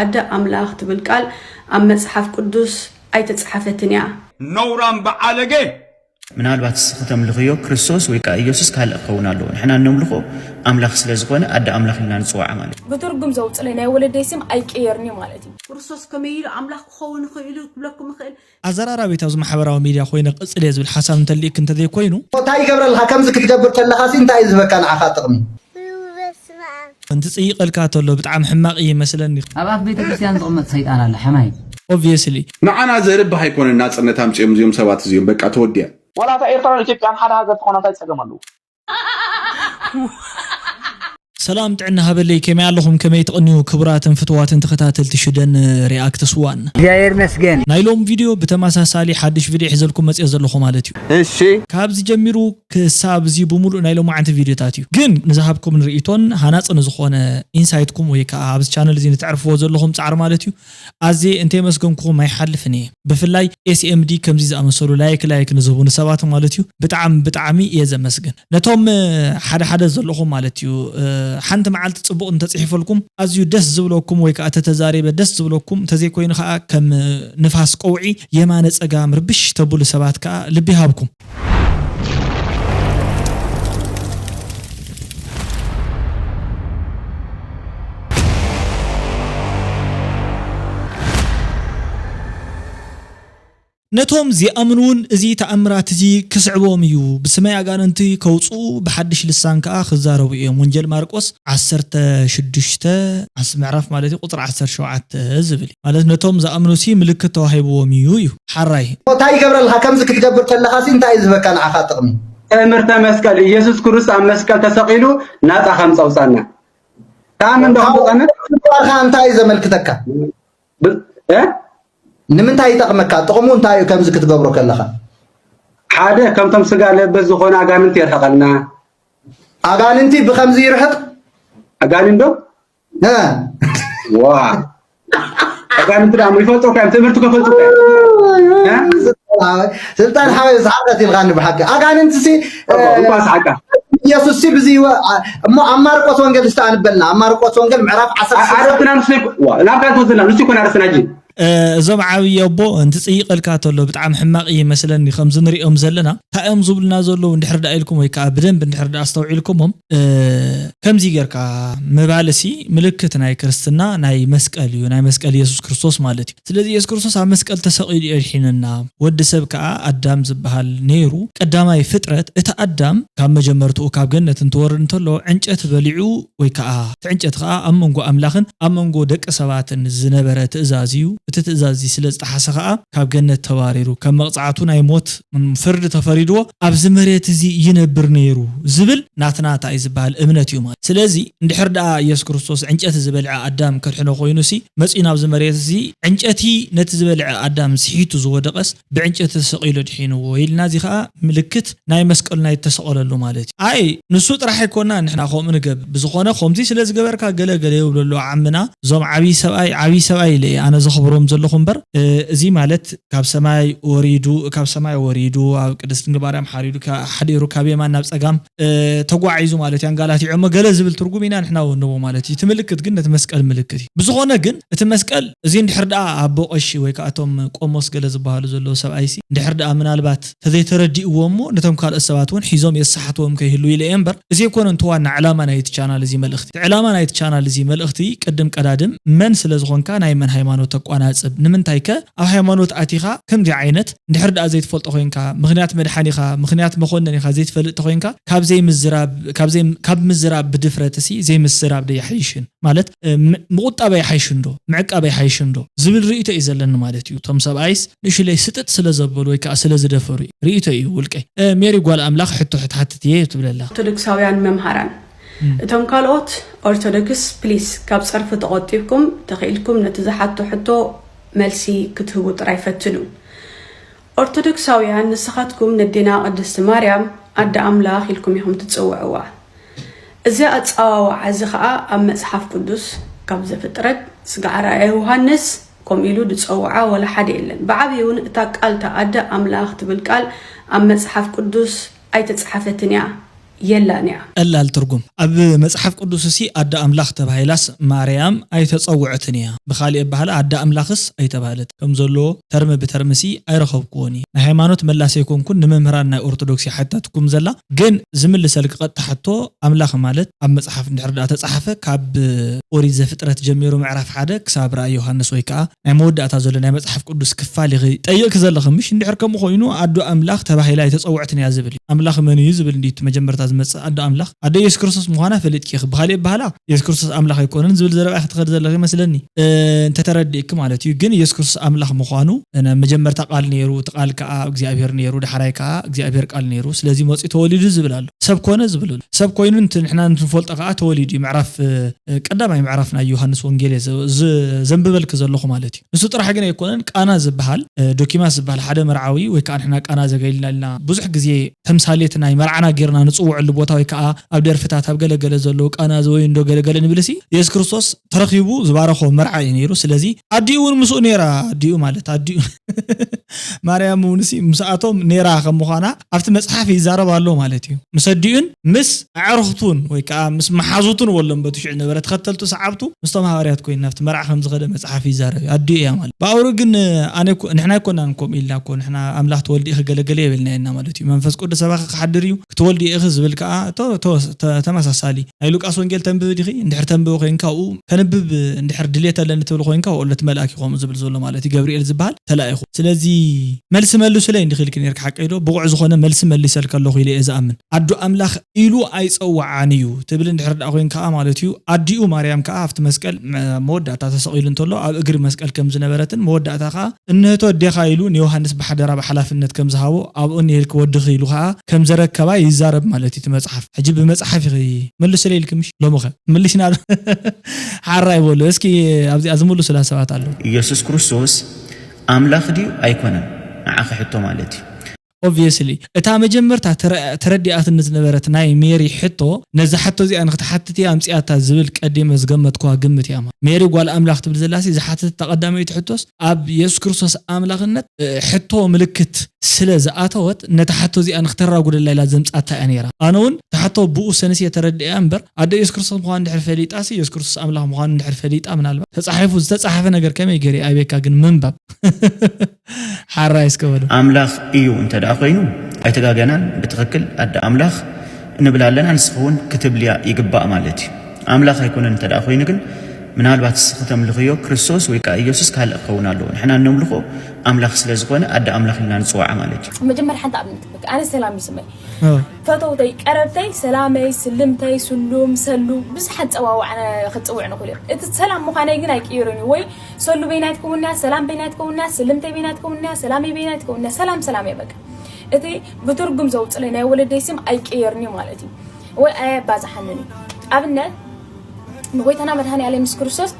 ኣደ ኣምላኽ ትብል ቃል ኣብ መጽሓፍ ቅዱስ ኣይተጻሓፈትን እያ። ነውራም በዓለገ ምናልባት ንስኺ ተምልኽዮ ክርስቶስ ወይ ከዓ ኢየሱስ ካልእ ክኸውን ኣለዎ። ንሕና እነምልኾ ኣምላኽ ስለ ዝኾነ ኣደ ኣምላኽ ኢልና ንፅዋዓ ማለት እዩ። ብትርጉም ዘውፅለይ ናይ ወለደይ ስም ኣይቀየርን እዩ ማለት እዩ። ክርስቶስ ከመይ ኢሉ ኣምላኽ ክኸውን ይኽእል እዩ ክብለኩም ይኽእል። ኣዘራራቢት ኣብዚ ማሕበራዊ ሚድያ ኮይነ ቅፅል እየ ዝብል ሓሳብ እንተልእክ እንተዘይኮይኑ እንታይ ይገብረልካ ከምዚ ክትገብር ከለኻ ሲ እንታይ እዩ ዝህበካ ንዓኻ ጥቕሚ እንትፅይቐልካ ተሎ ብጣዕሚ ሕማቕ እዩ ይመስለኒ። ኣብ ኣፍ ቤተ ክርስቲያን ዝቕመጥ ሰይጣን ኣለ ሓማይ። Obviously ንዓና ዘርብህ ኣይኮነን ናፅነት ኣምፅኦም እዚኦም ሰባት እዚኦም በቃ ተወዲያ። ዋላ እታ ኤርትራን ኢትዮጵያን ሓደ ሃገር ትኾና እንታይ ፀገም ኣለዎ? ሰላም ጥዕና ሃበለይ ከመይ ኣለኹም ከመይ ትቕንዩ ክቡራትን ፍትዋትን ተኸታተልቲ ሽደን ሪኣክትስ ዋን እግዚኣብሔር መስገን ናይ ሎም ቪድዮ ብተመሳሳሊ ሓድሽ ቪድዮ ሒዘልኩም መፅኦ ዘለኹ ማለት እዩ እሺ ካብዚ ጀሚሩ ክሳብ እዚ ብምሉእ ናይ ሎማዓንቲ ቪድዮታት እዩ ግን ንዝሃብኩም ንርእይቶን ሃናፂ ንዝኾነ ኢንሳይትኩም ወይ ከዓ ኣብዚ ቻነል እዚ ንተዕርፍዎ ዘለኹም ፃዕሪ ማለት እዩ ኣዝየ እንተየመስገንኩኹም ኣይሓልፍን እየ ብፍላይ ኤስኤምዲ ከምዚ ዝኣመሰሉ ላይክ ላይክ ንዝህቡኒ ሰባት ማለት እዩ ብጣዕሚ ብጣዕሚ እየ ዘመስግን ነቶም ሓደ ሓደ ዘለኹም ማለት እዩ ሓንቲ መዓልቲ ፅቡቕ እንተፅሒፈልኩም ኣዝዩ ደስ ዝብለኩም ወይ ከዓ ተተዛሪበ ደስ ዝብለኩም እንተዘይኮይኑ ከዓ ከም ንፋስ ቀውዒ የማነ ፀጋም ርብሽ ተብሉ ሰባት ከዓ ልቢ ይሃብኩም ነቶም ዚኣምኑ እውን እዚ ተኣምራት እዚ ክስዕቦም እዩ። ብስመይ ኣጋንንቲ ከውፅኡ ብሓድሽ ልሳን ከዓ ክዛረቡ እዮም። ወንጀል ማርቆስ ዓሰርተ ሽዱሽተ ዓስ- ምዕራፍ ማለት እዩ ቁፅሪ ዓሰርተ ሸውዓተ ዝብል እዩ። ማለት ነቶም ዝኣምኑ ሲ ምልክት ተዋሂብዎም እዩ እዩ። ሓራይ እንታይ ይገብረልካ ከምዚ ክትገብር ከለኻ ሲ እንታይ እዩ ዝህበካ ንዓኻ ጥቕሚ ትእምርተ መስቀል ኢየሱስ ክርስቶስ ኣብ መስቀል ተሰቒሉ ናፃ ከም ዘውፃና ተኣምን ዶ ከም ዘውፃና እንታይ እዩ ዘመልክተካ ብ- እ? ንምንታይ ይጠቕመካ ጥቕሙ እንታይ እዩ ከምዚ ክትገብሮ ከለኻ ሓደ ከምቶም ስጋ ለበስ ዝኾነ ኣጋንንቲ የርሕቐልና ኣጋንንቲ ብኸምዚ ይርሕቕ ኣጋንንዶ እ፣ ዋ ኣጋንንቲ ዳ ይፈልጡ እኮ እዮም ትምህርቲ ከፈልጡ እኮ እዮም። እ? ስልጣን ሓወይ ዝሓቀት ኢልካኒ ብሓቂ ኣጋንንቲ ሲ እኳ ሰሓቃ ኢየሱስ ሲ ብዚ ይወ- እሞ ኣብ ማርቆስ ወንጌል ዝተኣንበልና ኣብ ማርቆስ ወንጌል ምዕራፍ ዓሰርተ ሽዱሽተ ዓረብትና ንሱ ናብ ካልቶ ዘለና ንሱ ይኮን ኣረስናጂ እዞም ዓብዪ ኣቦ እንትፅይቐልካ ተሎ ብጣዕሚ ሕማቕ እዩ መስለኒ ከምዚ ንሪኦም ዘለና እንታይ እዮም ዝብሉና ዘለዉ እንድሕር ደኣ ኢልኩም ወይ ከዓ ብደንብ እንድሕር ደኣ ኣስተውዒልኩሞም ከምዚ ጌርካ ምባልሲ ምልክት ናይ ክርስትና ናይ መስቀል እዩ ናይ መስቀል የሱስ ክርስቶስ ማለት እዩ ስለዚ የሱስ ክርስቶስ ኣብ መስቀል ተሰቒሉ እዩ ኣድሒንና ወዲ ሰብ ከዓ ኣዳም ዝበሃል ነይሩ ቀዳማይ ፍጥረት እቲ ኣዳም ካብ መጀመርትኡ ካብ ገነት እንትወርድ እንተሎ ዕንጨት በሊዑ ወይ ከዓ እቲ ዕንጨት ከዓ ኣብ መንጎ ኣምላኽን ኣብ መንጎ ደቂ ሰባትን ዝነበረ ትእዛዝ እዩ። እቲ ትእዛዝ እዚ ስለ ዝጠሓሰ ከዓ ካብ ገነት ተባሪሩ፣ ከም መቕፃዕቱ ናይ ሞት ፍርዲ ተፈሪድዎ ኣብዚ መሬት እዚ ይነብር ነይሩ ዝብል ናትና እንታይ ዝበሃል እምነት እዩ ማለት። ስለዚ እንድሕር ደኣ ኢየሱስ ክርስቶስ ዕንጨቲ ዝበልዐ ኣዳም ከድሕኖ ኮይኑሲ መፂኡ ናብዚ መሬት እዚ ዕንጨቲ ነቲ ዝበልዐ ኣዳም ስሒቱ ዝወደቐስ ብዕንጨቲ ተሰቒሉ ድሒንዎ ኢልና እዚ ከዓ ምልክት ናይ መስቀሉ ናይ ተሰቐለሉ ማለት እዩ ኣይ ንሱ ጥራሕ ኣይኮና ንሕና ከምኡ ንገብ ብዝኾነ ከምዚ ስለ ዝገበርካ ገለ ገለ ይብሉ ኣለዉ ዓምና እዞም ዓብዪ ሰብኣይ ዓብዪ ሰብኣይ ኢለ እየ ኣነ ዘኽብሮም ዘለኹ እምበር እዚ ማለት ካብ ሰማይ ወሪዱ ካብ ሰማይ ወሪዱ ኣብ ቅድስት ድንግል ማርያም ሓሪዱ ሓዲሩ ካብ የማን ናብ ፀጋም ተጓዒዙ ማለት እዩ ኣንጋላቲዖሞ ገለ ዝብል ትርጉም ኢና ንሕና ወንቦ ማለት እዩ እቲ ምልክት ግን ነቲ መስቀል ምልክት እዩ ብዝኾነ ግን እቲ መስቀል እዚ እንድሕር ደኣ ኣቦ ቀሺ ወይ ከዓ እቶም ቆሞስ ገለ ዝበሃሉ ዘለዉ ሰብኣይሲ እንድሕር ደኣ ምናልባት ተዘይተረዲእዎ እሞ ነቶም ካልኦት ሰባት እውን ሒዞም የሰሓትዎም ከይህልዉ ኢለ እየ እምበር እዚ ኣይኮነን እቲ ዋና ዕላማ ናይቲ ቻናል እዚ መልእኽቲ እቲ ዕላማ ናይቲ ቻናል እዚ መልእኽቲ ቅድም ቀዳድም መን ስለ ዝኾንካ ናይ መን ሃይማኖት ተቋናፅብ ንምንታይ ከ ኣብ ሃይማኖት ኣቲኻ ከምዚ ዓይነት እንድሕር ደኣ ዘይትፈልጦ ኮይንካ ምኽንያት መድሓኒኻ ምኽንያት መኮነኒኻ ዘይትፈልጥ ተኮይንካ ካብ ዘይምዝራብ ካብ ምዝራብ ብድፍረት ሲ ዘይምስራብ ዶ ይሓይሽን ማለት ምቁጣብ ኣይሓይሽን ዶ ምዕቃብ ኣይሓይሽን ዶ ዝብል ርእይቶ እዩ ዘለኒ ማለት እዩ እቶም ሰብኣይስ ንእሽለይ ስጥጥ ስለ ዘበሉ ወይ ከዓ ስለ ዝደፈሩ እዩ ርእይቶ እዩ ውልቀይ ሜሪ ጓል ኣምላኽ ሕቶ ክትሓትት እየ ትብለላ ኦርቶዶክሳውያን መምሃራን እቶም ካልኦት ኦርቶዶክስ ፕሊስ ካብ ፀርፊ ተቆጢብኩም ተኽኢልኩም ነቲ ዝሓቶ ሕቶ መልሲ ክትህቡ ጥራይ ፈትኑ። ኦርቶዶክሳውያን ንስኻትኩም ነዴና ቅድስቲ ማርያም ኣደ ኣምላኽ ኢልኩም ኢኹም ትጽውዕዋ። እዚ ኣጸዋውዓ እዚ ኸኣ ኣብ መጽሓፍ ቅዱስ ካብ ዘፍጥረት ስጋዕ ራእየ ዮሃንስ ከምኡ ኢሉ ዝጸውዓ ወላ ሓደ የለን። ብዓብዩ እውን እታ ቃል እታ ኣደ ኣምላኽ ትብል ቃል ኣብ መጽሓፍ ቅዱስ ኣይተጻሓፈትን እያ። የላን እያ። ቀላል ትርጉም። ኣብ መጽሓፍ ቅዱስሲ ኣደ ኣምላኽ ተባሂላስ ማርያም ኣይተጸውዐትን እያ። ብኻልእ ኣበሃህላ ኣደ ኣምላኽስ ኣይተባህለት። ከም ዘሎ ተርም ብተርምሲ ኣይረኸብኩዎን እየ። ናይ ሃይማኖት መላሲ ኣይኮንኩን፣ ንመምህራን ናይ ኦርቶዶክስ እየ ሓቲታትኩም ዘላ። ግን ዝምልሰልኪ ቀጥታ ሕቶ፣ ኣምላኽ ማለት ኣብ መጽሓፍ እንድሕር ደኣ ተጻሕፈ፣ ካብ ኦሪት ዘፍጥረት ጀሚሩ ምዕራፍ ሓደ ክሳብ ራእይ ዮሃንስ ወይ ከኣ ናይ መወዳእታ ዘሎ ናይ መጽሓፍ ቅዱስ ክፋል ኢኺ ጠይቕኪ ዘለኺ፣ ምሽ? እንድሕር ከምኡ ኮይኑ ኣዶ ኣምላኽ ተባሂላ ኣይተጸውዐትን እያ ዝብል እዩ። ኣምላኽ መን እዩ ዝብል እንድዩ እቲ መጀመርታ ዝመጽእ፣ ኣዶ ኣምላኽ። ኣዶ የሱስ ክርስቶስ ምዃና ፈሊጥኪ ኢኺ። ብኻልእ ኣበሃህላ የሱስ ክርስቶስ ኣምላኽ ኣይኮነን ዝብል ዘረባ ኢኺ ትኸዲ ዘለኺ ይመስለኒ። እ፣ እንተተረዲእኪ ማለት እዩ። ግን የሱስ ክርስቶስ ኣምላኽ ምዃኑ፣ እ፣ መጀመርታ ቃል ነይሩ፣ እቲ ቃል ከኣ እግዚኣብሔር ነይሩ፣ ዳሕራይ ከኣ እግዚኣብሔር ቃል ነይሩ፣ ስለዚ መጺኡ ተወሊዱ ዝብል ኣሎ። ሰብ ኮነ ዝብል ኣሎ። ሰብ ኮይኑ፣ እቲ ንሕና ንፈልጦ ከኣ ተወሊዱ እዩ። ምዕራፍ፣ እ፣ ቀዳማይ ምዕራፍ ናይ ዮሃንስ ወንጌል እየ ዘ-፣ ዘ-፣ ዘንብበልኪ ዘለኹ ማለት እዩ። ንሱ ጥራሕ ግን ኣይኮነን፣ ቃና ዝበሃል፣ እ፣ ዶኪማስ ዝበሃል ሓደ መርዓዊ ወይ ከኣ ንሕና ቃና ዘገሊላ ኢልና ብዙሕ ግዜ ተምሳሌት ናይ መርዓና ጌርና ንጽውዐሉ ቦታ ወይ ከኣ ኣብ ደርፍታት ኣብ ገለገለ ዘለዉ ቃና ዘወይን ዶ ገለገለ ንብል ሲ፣ የሱስ ክርስቶስ ተረኺቡ ዝባረኾ መርዓ እዩ ነይሩ። ስለዚ ኣዲኡ እውን ምስኡ ነይራ፣ ኣዲኡ ማለት ኣዲኡ ማርያም እውን ሲ ምስኣቶም ነይራ ከም ምዃና ኣብቲ መጽሓፍ ይዛረብ ኣሎ ማለት እዩ። ምስ ኣዲኡን ምስ ኣዕርኽቱን ወይ ከኣ ምስ መሓዙቱን ወሎም በቲ ሽዑ ነበረ ተኸተልቱ ሰዓብቱ ምስቶም ሃዋርያት ኮይኑ ናብቲ መርዓ ከም ዝኸደ መጽሓፍ ይዛረብ እዩ። ኣዲኡ እያ ማለት። ብኣውሩ ግን ኣነ እኮ፣ ንሕና ኣይኮናን ከምኡ ኢልና እኮ፣ ንሕና ኣምላኽ ትወልዲ ኢኺ ገለገለ የብልና ኢና ማለት እዩ። መንፈስ ቅዱስ ኣባኺ ክሓድር እዩ፣ ክትወልዲ ኢኺ ዝብል ከኣ ተ-፣ ተ-፣ ተ-፣ ተመሳሳሊ። ናይ ሉቃስ ወንጌል ተንብቢ ዲኺ? እንድሕር ተንብቢ ኮይንካ ኣብኡ፣ ከንብብ እንድሕር ድሌት ኣለኒ ትብል ኮይንካ፣ ኣብኡ ኣሎ እቲ መልኣክ እዩ ከምኡ ዝብል ዘሎ ማለት እዩ። ገብርኤል ዝበሃል ተላኢኹ። ስለዚ መልሲ መልሱለይ እንዲኺ ኢልኪ ነይርኪ፣ ሓቀይ ዶ? ብቑዕ ዝኾነ መልሲ መሊሰልኪ ኣለኹ ኢለ እየ ዝኣምን። ኣዶ ኣምላኽ ኢሉ ኣይጸውዓን እዩ ትብል እንድሕር ደኣ ኮይንካ ከኣ ማለት እዩ፣ ኣዲኡ ማርያም ከኣ ኣብቲ መስቀል መ-፣ መወዳእታ ተሰቒሉ እንተሎ ኣብ እግሪ መስቀል ከም ዝነበረትን መወዳእታ ከኣ እንህቶ ኣዴኻ ኢሉ ንዮሃንስ ብሓደራ ብሓላፍነት ከም ዝሃቦ ኣብኡ እኒሄልኪ ወድኺ ኢሉ ከኣ ከም ዘረከባ ይዛረብ ማለት እዩ እቲ መጽሓፍ። ሕጂ ብመጽሓፍ ኢኺ መልሱለይ ኢልኪ ምሽ? ሎምኸ? ምልሽና ዶ? ሓራይ በሉ እስኪ ኣብዚኣ ዝምልሱላ ሰባት ኣለዉ። ኢየሱስ ክርስቶስ ኣምላኽ ድዩ ኣይኮነን? ንዓኺ ሕቶ ማለት እዩ። Obviously እታ መጀመርታ ተረ-፣ ተረዲኣትኒ ዝነበረት ናይ ሜሪ ሕቶ ነዛ ሕቶ እዚኣ ንክትሓትት እያ ኣምጺኣታ ዝብል ቀዲመ ዝገመትክዋ ግምት እያ። ሜሪ ጓል ኣምላኽ ትብል ዘላሲ ዝሓተተታ ቀዳመይቲ ሕቶስ ኣብ የሱስ ክርስቶስ ኣምላኽነት፣ እ፣ ሕቶ ምልክት ስለ ዝኣተወት ነታ ሕቶ እዚኣ ንክተራጉደላ ኢላ ዘምጻታ እያ ነይራ። ኣነ እውን እታ ሕቶ ብኡ ሰንስ እየ ተረዲኣያ እምበር ኣደ የሱስ ክርስቶስ ምዃኑ እንድሕር ፈሊጣሲ የሱስ ክርስቶስ ኣምላኽ ምዃኑ እንድሕር ፈሊጣ ምናልባት ተጻሒፉ ዝተጻሓፈ ነገር ከመይ ገይረ ኣበካ ግን ምንባብ ሓራይ እስከ በሉ። ኣምላኽ እዩ እንተ ደኣ ኮይኑ ኣይተጋገናን፣ ብትኽክል ኣደ ኣምላኽ ንብል ኣለና፣ ንስኺ እውን ክትብልያ ይግባእ ማለት እዩ። ኣምላኽ ኣይኮነን እንተ ደኣ ኮይኑ ግን ምናልባት እስኺ ተምልኽዮ ክርስቶስ ወይ ከኣ ኢየሱስ ካልእ ክኸውን ኣለዎ። ንሕና እነምልኾ ኣምላኽ ስለ ዝኾነ ኣደ ኣምላኽ ኢልና ንጽውዓ ማለት እዩ። መጀመርያ ሓንቲ ኣብነት ክበካ፣ ኣነ ሰላም ይስመይ። ኦ። ፈተውተይ፣ ቀረብተይ፣ ሰላመይ፣ ስልምተይ፣ ስሉም፣ ሰሉ፣ ብዙሓት ጸዋዋዕ ክጽውዕ ንኽእል እዮም። እቲ ሰላም ምዃነይ ግን ኣይቅይርን እዩ። ወይ ሰሉ በይናይ ትከውንያ፣ ሰላም በይናይ ትከውንያ፣ ስልምተይ በይናይ ትከውንያ፣ ሰላመይ በይናይ ትከውንያ፣ ሰላም ሰላም እየ በቃ። እቲ ብትርጉም ዘውፅለይ ናይ ወለደይ ስም ኣይቅየርን እዩ ማለት እዩ። ወይ ኣየባዝሓንን እዩ። ኣብነት ንጎይታና መድሃኔ ዓለም የሱስ ክርስቶስ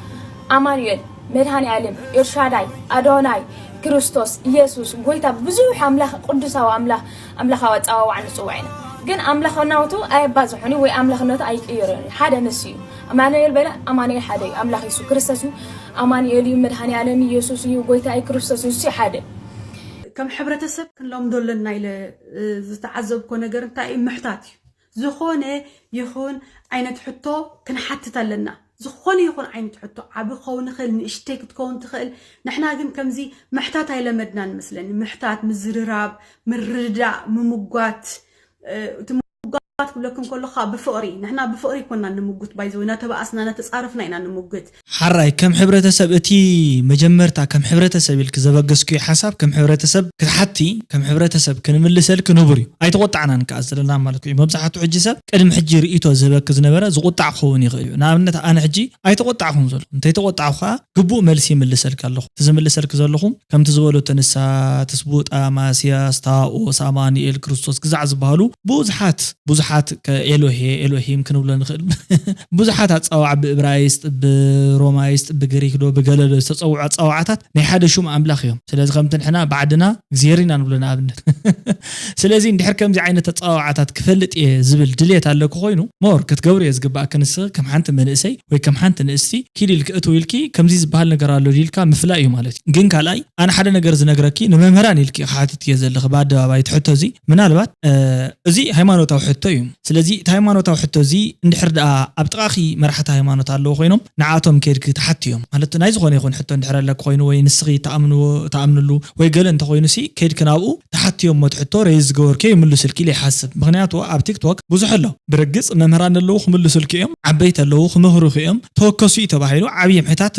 ኣማኑኤል፣ መድሃኔ ዓለም፣ ኤልሻዳይ፣ ኣዶናይ፣ ክርስቶስ፣ ኢየሱስ፣ ጎይታ፣ ብዙሕ ኣምላኽ፣ ቅዱሳዊ ኣምላኽ፣ ኣምላኻዊ ኣጸዋውዓ ንጽውዕ ኢና። ግን ኣምላኽ ናቱ ኣየባዝሖን እዩ ወይ ኣምላኽነቱ ኣይቅየርን እዩ። ሓደ ንሱ እዩ። ኣማኑኤል በለ፣ ኣማኑኤል ሓደ እዩ። ኣምላኽ የሱስ ክርስቶስ እዩ። ኣማኑኤል እዩ፣ መድሃኔ ዓለም እዩ፣ የሱስ እዩ፣ ጎይታ እዩ፣ ክርስቶስ እዩ፣ ንሱ እዩ ሓደ። ከም ሕብረተሰብ ክንለምዶ ኣለና ኢለ ዝተዓዘብኮ ነገር እንታይ እዩ? ምሕታት እዩ። ዝኾነ ይኹን ዓይነት ሕቶ ክንሓትት ኣለና። ዝኾነ ይኹን ዓይነት ሕቶ ዓቢ ክኸውን ይኽእል፣ ንእሽተይ ክትከውን ትኽእል። ንሕና ግን ከምዚ ምሕታት ኣይለመድናን መስለኒ። ምሕታት፣ ምዝርራብ፣ ምርድዳእ፣ ምምጓት፣ እ፣ እቲ ምምጓት ክብለክን ከለኹ ከዓ ብፍቕሪ፣ ንሕና ብፍቕሪ ኣይኮንና ንምጉት፣ ባይዘወይ እናተባኣስና እናተጻረፍና ኢና ንምጉት። ሓራይ ከም ሕብረተሰብ እቲ መጀመርታ ከም ሕብረተሰብ ኢልክ ዘበገስክዮ ሓሳብ ከም ሕብረተሰብ ክትሓቲ ከም ሕብረተሰብ ክንምልሰልክ ንቡር እዩ። ኣይተቆጣዕናን ከኣ ዘለና ማለት እዩ። መብዛሕትኡ ሕጂ ሰብ ቅድሚ ሕጂ ርእይቶ ዝህበክ ዝነበረ ዝቁጣዕ ክኸውን ይኽእል እዩ። ንኣብነት ኣነ ሕጂ ኣይተቆጣዕኹን ዘሎ። እንተይተቆጣዕኹ ከኣ ግቡእ መልሲ ይምልሰልክ ኣለኹ። እቲ ዝምልሰልክ ዘለኹ ከምቲ ዝበሎ ተንሳ፣ ትስቡጣ፣ ማስያስ፣ ታኦስ፣ ኣማኑኤል፣ ክርስቶስ ግዛዕ ዝበሃሉ ብዙሓት ብዙሓት ከ-፣ ኤሎሄ፣ ኤሎሂም ክንብሎ ንኽእል። ብዙሓት ኣጸዋውዓ ብእብራይስጥ፣ ብሮማይስጥ፣ ብግሪክ ዶ ብገለ ዶ ዝተጸውዑ ኣጸዋውዓታት ናይ ሓደ ሹም ኣምላኽ እዮም። ስለዚ ከምቲ ንሕና ብዓድና እግዚኣብሔር ኢና ንብሎ ንኣብነት። ስለዚ እንድሕር ከምዚ ዓይነት ኣጸዋውዓታት ክፈልጥ እየ ዝብል ድልየት ኣለኪ ኮይኑ ሞር ክትገብርዮ ዝግባእኪ ንስኺ ከም ሓንቲ መንእሰይ ወይ ከም ሓንቲ ንእስቲ ኪድ ኢልኪ እትው ኢልኪ ከምዚ ዝበሃል ነገር ኣሎ ኢልካ ምፍላይ እዩ ማለት እዩ። ግን ካልኣይ ኣነ ሓደ ነገር ዝነግረኪ ንመምህራን ኢልኪ ክሓትት እየ ዘለኺ ብኣደባባይ እቲ ሕቶ እዚ ምናልባት፣ እ፣ እዚ ሃይማኖታዊ ሕቶ እዩ። እዩ። ስለዚ እቲ ሃይማኖታዊ ሕቶ እዚ እንድሕር ደኣ ኣብ ጥቓኺ መራሕቲ ሃይማኖት ኣለዉ ኮይኖም ንዓቶም ከይድኪ ትሓትዮም። ማለት ናይ ዝኾነ ይኹን ሕቶ እንድሕር ኣለኪ ኮይኑ ወይ ንስኺ ትኣምንዎ ትኣምንሉ ወይ ገለ እንተኾይኑሲ ከይድኪ ናብኡ ትሓትዮም። እቲ ሕቶ ሬይዝ ዝገበርክዮ ይምልሱልኪ ኢለ ይሓስብ። ምኽንያቱ ኣብ ቲክቶክ ብዙሕ ኣሎ። ብርግጽ መምህራን ኣለዉ ክምልሱልኪ እዮም። ዓበይቲ ኣለዉ ክምህሩኺ እዮም። ተወከሱ እዩ ተባሂሉ ዓብዪ ምሕታት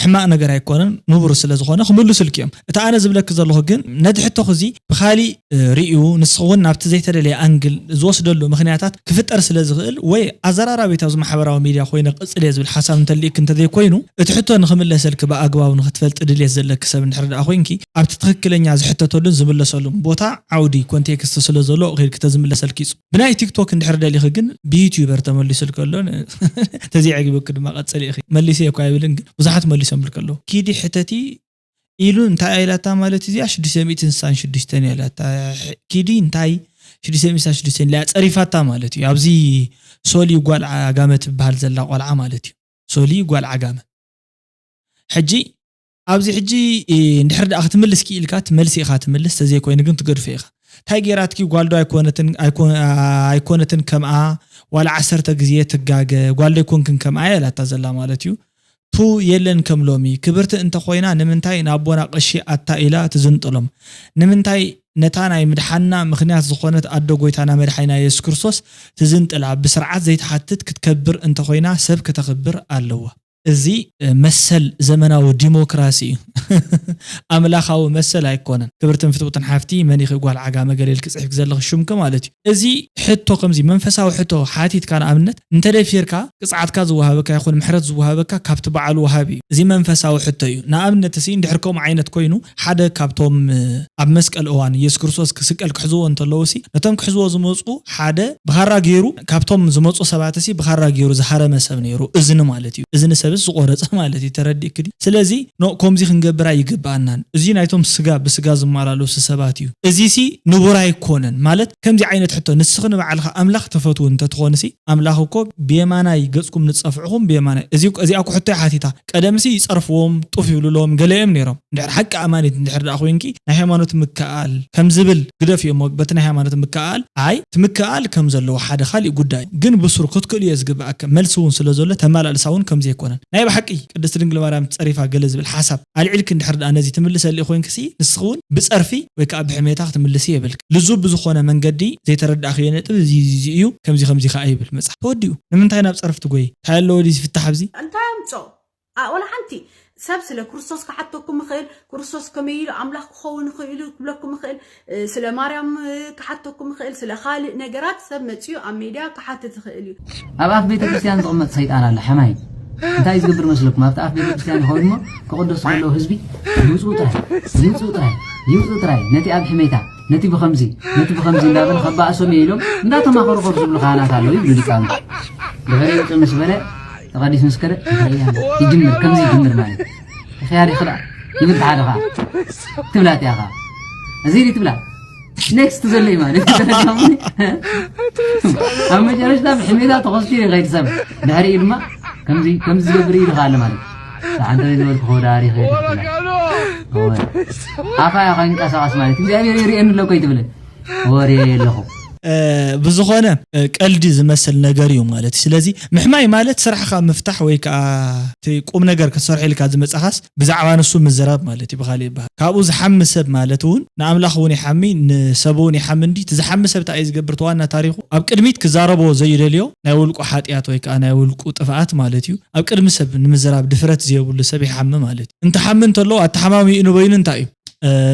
ሕማቕ ነገር ኣይኮነን። ንቡር ስለ ዝኾነ ክምልሱልኪ እዮም። እቲ ኣነ ዝብለኪ ዘለኹ ግን ነቲ ሕቶኺ እዚ ብኻሊእ ርእዩ ንስኺ እውን ናብቲ ዘይተደለየ ኣንግል ዝወስደሉ ምኽንያታት ክፍጠር ስለ ዝኽእል ወይ ኣዘራራቢት ኣብዚ ማሕበራዊ ሚድያ ኮይነ ክቕጽል እየ ዝብል ሓሳብ እንተልይኪ እንተዘይኮይኑ እቲ ሕቶ ንኽምለሰልኪ ብኣግባቡ ንኽትፈልጢ ድልየት ዘለኪ ሰብ እንድሕር ደኣ ኮይንኪ ኣብቲ ትኽክለኛ ዝሕተተሉን ዝምለሰሉን ቦታ ዓውዲ ኮንቴክስት ስለ ዘሎ ከይድኪ ተዝምለሰልኪ ይጽ ብናይ ቲክቶክ እንድሕር ደሊኺ ግን ብዩትዩበር ተመሊሱልኪ ኣሎ ተዘይዕጊቡኪ ድማ ቀጽሊ ኢኺ። መሊሰ እኳ ኣይብልን ግን ብዙሓት መሊሶምልኪ ኣለዉ። ኪዲ ሕተቲ ኢሉ እንታይ ኢላታ ማለት እዚኣ ሽዱሽተ ሚእትን ስሳን ሽዱሽተን እያ ኢላታ። ኪዲ እንታይ ሽዱሽተ ሚእትን ስሳን ሽዱሽተን ኢላ ጸሪፋታ ማለት እዩ። ኣብዚ ሶሊ ጓል ዓጋመ ትበሃል ዘላ ቆልዓ ማለት እዩ። ሶሊ ጓል ዓጋመ። ሕጂ ኣብዚ ሕጂ እንድሕር ደኣ ክትምልስ ክኢልካ ትመልሲ ኢኻ ትምልስ ተዘይኮይኑ ግን ትገድፎ ኢኻ። እንታይ ገይራትኪ ጓልዶ ኣይኮነትን ኣይኮነትን ከምኣ ዋላ ዓሰርተ ግዜ ትጋገ ጓልዶ ኣይኮንክን ከምኣ እያ ኢላታ ዘላ ማለት እዩ። ቱ የለን ከም ሎሚ ክብርቲ እንተኾይና ንምንታይ ንኣቦና ቀሺ ኣታ ኢላ ትዝንጥሎም? ንምንታይ ነታ ናይ ምድሓንና ምኽንያት ዝኾነት ኣዶ ጎይታና መድሓኒና የሱስ ክርስቶስ ትዝንጥላ? ብስርዓት ዘይትሓትት ክትከብር እንተኾይና ሰብ ክተኽብር ኣለዋ። እዚ መሰል ዘመናዊ ዲሞክራሲ እዩ። ኣምላኻዊ መሰል ኣይኮነን። ክብርትን ፍትውትን ሓፍቲ መን ኢኺ ጓል ዓጋመ ገለ ኢልኪ ጽሒፍኪ ዘለኺ ሽምኪ ማለት እዩ። እዚ ሕቶ ከምዚ መንፈሳዊ ሕቶ ሓቲትካ ንኣብነት እንተደፊርካ ቅጽዓትካ ዝወሃበካ ይኹን ምሕረት ዝወሃበካ ካብቲ በዓል ወሃቢ እዩ። እዚ መንፈሳዊ ሕቶ እዩ። ንኣብነት እሲ እንድሕር ከምኡ ዓይነት ኮይኑ ሓደ ካብቶም ኣብ መስቀል እዋን ኢየሱስ ክርስቶስ ክስቀል ክሕዝዎ እንተለዉ ሲ ነቶም ክሕዝዎ ዝመፁ ሓደ ብኻራ ገይሩ ካብቶም ዝመፁ ሰባት ሲ ብኻራ ገይሩ ዝሃረመ ሰብ ነይሩ። እዝኒ ማለት እዩ። እዝኒ ሰብስ ዝቆረፀ ማለት እዩ። ተረዲእክ ድዩ? ስለዚ ኖ ከምዚ ክንገብር ኣይግብኣናን። እዚ ናይቶም ስጋ ብስጋ ዝመላለሱ ሰባት እዩ። እዚ ሲ ንቡር ኣይኮነን ማለት ከምዚ ዓይነት ሕቶ ንስኺ ንባዕልኻ ኣምላኽ ትፈትዉ እንተትኾንሲ ኣምላኽ እኮ ብየማናይ ገጽኩም ንጸፍዕኹም ብየማናይ እዚ እዚኣ እኮ ሕቶ እያ ሓቲታ ቀደምሲ ይጸርፍዎም ጡፍ ይብልሎም ገለ እዮም ነይሮም እንድሕር ሓቂ ኣማኒት እንድሕር ደኣ ኮይንኪ ናይ ሃይማኖት ምክኣል ከም ዝብል ግደፍዮ እሞ በቲ ናይ ሃይማኖት ምክኣል ኣይ ትምክኣል ከም ዘለዎ ሓደ ካሊእ ጉዳይ ግን ብስሩ ክትክእሉ እየ ዝግብኣከ መልሲ እውን ስለ ዘሎ ተመላልሳ እውን ከም ዘይኮነን ናይ ብሓቂ ቅድስቲ ድንግል ማርያም ጸሪፋ ገለ ዝብል ሓሳብ ኣልዒልኪ እንድሕር ደኣ ነዚ ትምልሰሊ ኮይንክሲ ንስኺ እውን ብጸርፊ ወይ ከዓ ብሕሜታ ክትምልሲ የብልኪ። ልዙብ ብዝኾነ መንገዲ ዘይተረዳእኽዮ ነጥብ እዚ እዚ እዩ ከምዚ ከምዚ ከዓ ይብል መጽሓፍ ተወዲኡ። ንምንታይ ናብ ጸርፊ ትጎይ? እንታይ ኣለዎ ድዩ ዝፍታሕ ኣብዚ? እንታይ ኣምጾ? ኣ- ወላ ሓንቲ ሰብ ስለ ክርስቶስ ክሓተኩም ይኽእል። ክርስቶስ ከመይ ኢሉ ኣምላኽ ክኸውን ይኽእል እዩ ክብለኩም ይኽእል። እ፣ ስለ ማርያም እ፣ ክሓተኩም ይኽእል። ስለ ካልእ ነገራት ሰብ መጺኡ ኣብ ሜድያ ክሓትት ይኽእል እዩ። ኣብ ኣፍ ቤተ ክርስቲያን ዝቕመጥ ሰይጣን ኣሎ ሓማይ። እንታይ እዩ ዝገብር መስለኩም? ኣብቲ ኣፍ ቤተ ክርስቲያን ይኸውን እሞ ክቕደሱ ከለዉ ህዝቢ ይውፅኡ ጥራይ ይውፅኡ ጥራይ ይውፅኡ ጥራይ ነቲ ኣብ ሕሜታ ነቲ ብኸምዚ ነቲ ብኸምዚ እንዳበለ ከባእሶም እየ ኢሎም እንዳተማኸሩ ኮፍ ዝብሉ ካህናት ኣለዉ ይብሉ ሊቃውንቲ። ድሕሪ ውፅእ ምስ በለ ተቐዲስ ምስ ከደ እንታይ እያ ይጅምር ከምዚ ይጅምር ማለት እዩ። እኽያድ ይኽዳ ይብል ሓደ ኸዓ ትብላ እቲኣ ኸዓ እዚ ዲ ትብላ ኔክስት ዘሎ እዩ ማለት እዩ። ኣብ መጨረሽታ ብሕሜታ ተኸስቲሩ ይኸይድ ሰብ ድሕሪኡ ድማ ከምዚ ከምዚ ዝገብር ኢሉ ኸዓ ኣሎ ማለት እዩ። ሰዓንተ ዝበልኩ ከወዳሪ ይኸይድ ኣፋ እያ ከንቀሳቐስ ማለት እግዚኣብሔር ይርእየኒ ኣሎ እኮ ይትብልን ወሬ ኣለኹ። ብዝኾነ ቀልዲ ዝመስል ነገር እዩ ማለት እዩ። ስለዚ ምሕማይ ማለት ስራሕኻ ምፍታሕ ወይ ከዓ እቲ ቁም ነገር ክትሰርሖ ኢልካ ዝመፃኻስ ብዛዕባ ንሱ ምዝራብ ማለት እዩ። ብኻሊእ ይበሃል ካብኡ ዝሓሚ ሰብ ማለት እውን ንኣምላኽ እውን ይሓሚ ንሰብ እውን ይሓሚ እንዲ እቲ ዝሓሚ ሰብ እንታይ እዩ ዝገብር ተዋና ታሪኹ ኣብ ቅድሚት ክዛረቦ ዘይደልዮ ናይ ውልቁ ሓጢኣት ወይ ከዓ ናይ ውልቁ ጥፍኣት ማለት እዩ። ኣብ ቅድሚ ሰብ ንምዝራብ ድፍረት ዘየብሉ ሰብ ይሓሚ ማለት እዩ። እንትሓሚ እንተሎ ኣተሓማሚኡ ንበይኑ እንታይ እዩ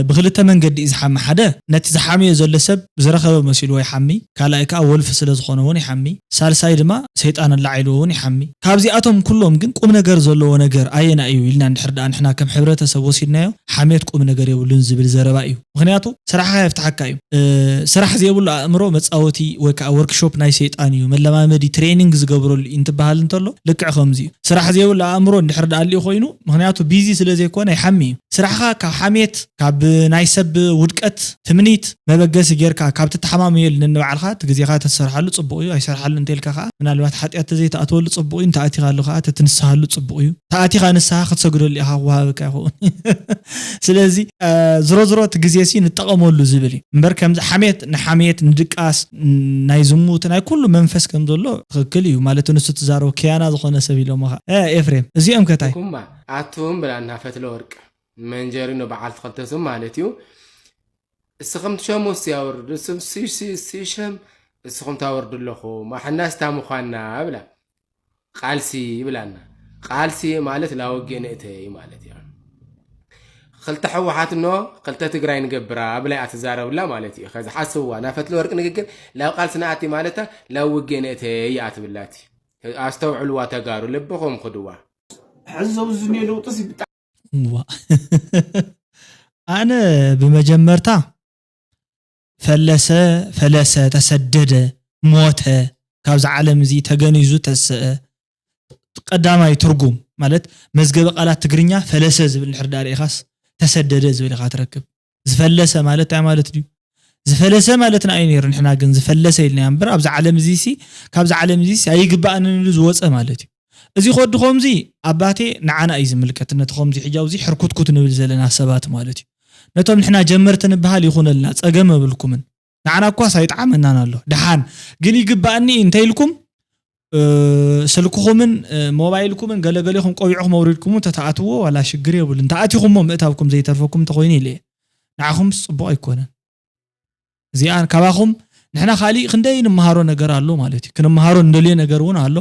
ብኽልተ መንገዲ እዩ ዝሓሚ። ሓደ ነቲ ዝሓምዮ ዘሎ ሰብ ዝረኸበ መሲልዎ ይሓሚ፣ ካልኣይ ከኣ ወልፊ ስለ ዝኾነ እውን ይሓሚ፣ ሳልሳይ ድማ ሰይጣን ኣላዒልዎ እውን ይሓሚ። ካብዚኣቶም ኩሎም ግን ቁም ነገር ዘለዎ ነገር ኣየናይ እዩ ኢልና እንድሕር ደኣ ንሕና ከም ሕብረተሰብ ወሲድናዮ ሓሜት ቁም ነገር የብሉን ዝብል ዘረባ እዩ። ምኽንያቱ ስራሕኻ የፍትሓካ እዩ። ስራሕ ዘይብሉ ኣእምሮ መፃወቲ ወይ ከዓ ወርክሾፕ ናይ ሰይጣን እዩ፣ መለማመዲ ትሬኒንግ ዝገብረሉ እዩ እንትበሃል እንተሎ ልክዕ ከምዚ እዩ። ስራሕ ዘይብሉ ኣእምሮ እንድሕር ደኣ ኣሊኡ ኮይኑ ምኽንያቱ ቢዚ ስለ ዘይኮነ ይሓሚ እዩ። ስራሕኻ ካብ ሓሜት ካብ ናይ ሰብ ውድቀት ትምኒት መበገሲ ጌርካ ካብ ትተሓማመየሉ ነንባዕልኻ እቲ ግዜኻ ተትሰርሓሉ ፅቡቕ እዩ ኣይሰርሓሉ እንተኢልካ ከዓ ምናልባት ሓጢኣት ተዘይትኣትወሉ ፅቡቕ እዩ እንተኣቲኻሉ ከዓ ተትንስሃሉ ፅቡቕ እዩ ተኣቲኻ ንስሃ ክትሰግደሉ ኢኻ ክወሃበካ ይኸውን ስለዚ ዝሮ ዝሮ እቲ ግዜ ሲ ንጠቐመሉ ዝብል እዩ እምበር ከምዚ ሓሜት ንሓሜት ንድቃስ ናይ ዝሙት ናይ ኩሉ መንፈስ ከም ዘሎ ትኽክል እዩ ማለት ንሱ ትዛረቡ ክያና ዝኾነ ሰብ ኢሎምኻ ኤፍሬም እዚኦም ከታይ ኩማ ኣቱም ብላና ፈትለ ወርቅ መንጀሪኖ በዓል ትኸልተስም ማለት እዩ። እስኹም ትሸሙ ሲያወርዱ ስም ሲሸም እስኹም ታወርዱ ኣለኹ ማሕናስታ ምዃንና ብላ ቃልሲ ይብላና። ቃልሲ ማለት ላውጌ ንእተይ ማለት እዩ። ክልተ ሕወሓት ኖ ክልተ ትግራይ ንገብራ ብላይ ኣትዛረብላ ማለት እዩ። ከዚ ሓስብዋ ናፈትለ ወርቅ ንግግር ላው ቃልሲ ንኣቲ ማለታ ላው ውጌ ንእተይ እያ ትብላቲ። ኣስተውዕልዋ ተጋሩ ልብኹም ክድዋ። ሕዚ ዘውዝኒ ለውጥስ ብጣዕሚ ዋ ኣነ ብመጀመርታ ፈለሰ ፈለሰ ተሰደደ ሞተ ካብዚ ዓለም እዚ ተገኒዙ ተሰአ ቀዳማይ ትርጉም ማለት መዝገበ ቃላት ትግርኛ ፈለሰ ዝብል ንሕር ዳ ርኢኻስ ተሰደደ ዝብል ኢኻ ትረክብ ዝፈለሰ ማለት እንታይ ማለት ድዩ ዝፈለሰ ማለትና እዩ ነይሩ ንሕና ግን ዝፈለሰ ኢልና እምበር ኣብዚ ዓለም እዚ ሲ ካብዚ ዓለም እዚ ሲ ኣይግባእንን ኢሉ ዝወፀ ማለት እዩ እዚ ኮዲ ከምዚ ኣባቴ ንዓና እዩ ዝምልከት ነቲ ከምዚ ሕጃው እዚ ሕርኩትኩት ንብል ዘለና ሰባት ማለት እዩ ነቶም ንሕና ጀመርቲ ንበሃል ይኹነልና ጸገም የብልኩምን ንዓና እኳስ ኣይጠዓመናን ኣሎ ደሓን ግን ይግባእኒ እንተ ኢልኩም ስልክኹምን ሞባይልኩምን ገለገሌኹም ቆቢዕኹም ኣውሪድኩሙ ተተኣትዎ ዋላ ሽግር የብሉን ተኣቲኹሞ ምእታውኩም ዘይተርፈኩም እንተኮይኑ ኢለ ንዓኹምስ ፅቡቕ ኣይኮነን እዚኣ ካባኹም ንሕና ካሊእ ክንደይ ንምሃሮ ነገር ኣሎ ማለት እዩ ክንምሃሮ እንደልዮ ነገር እውን ኣሎ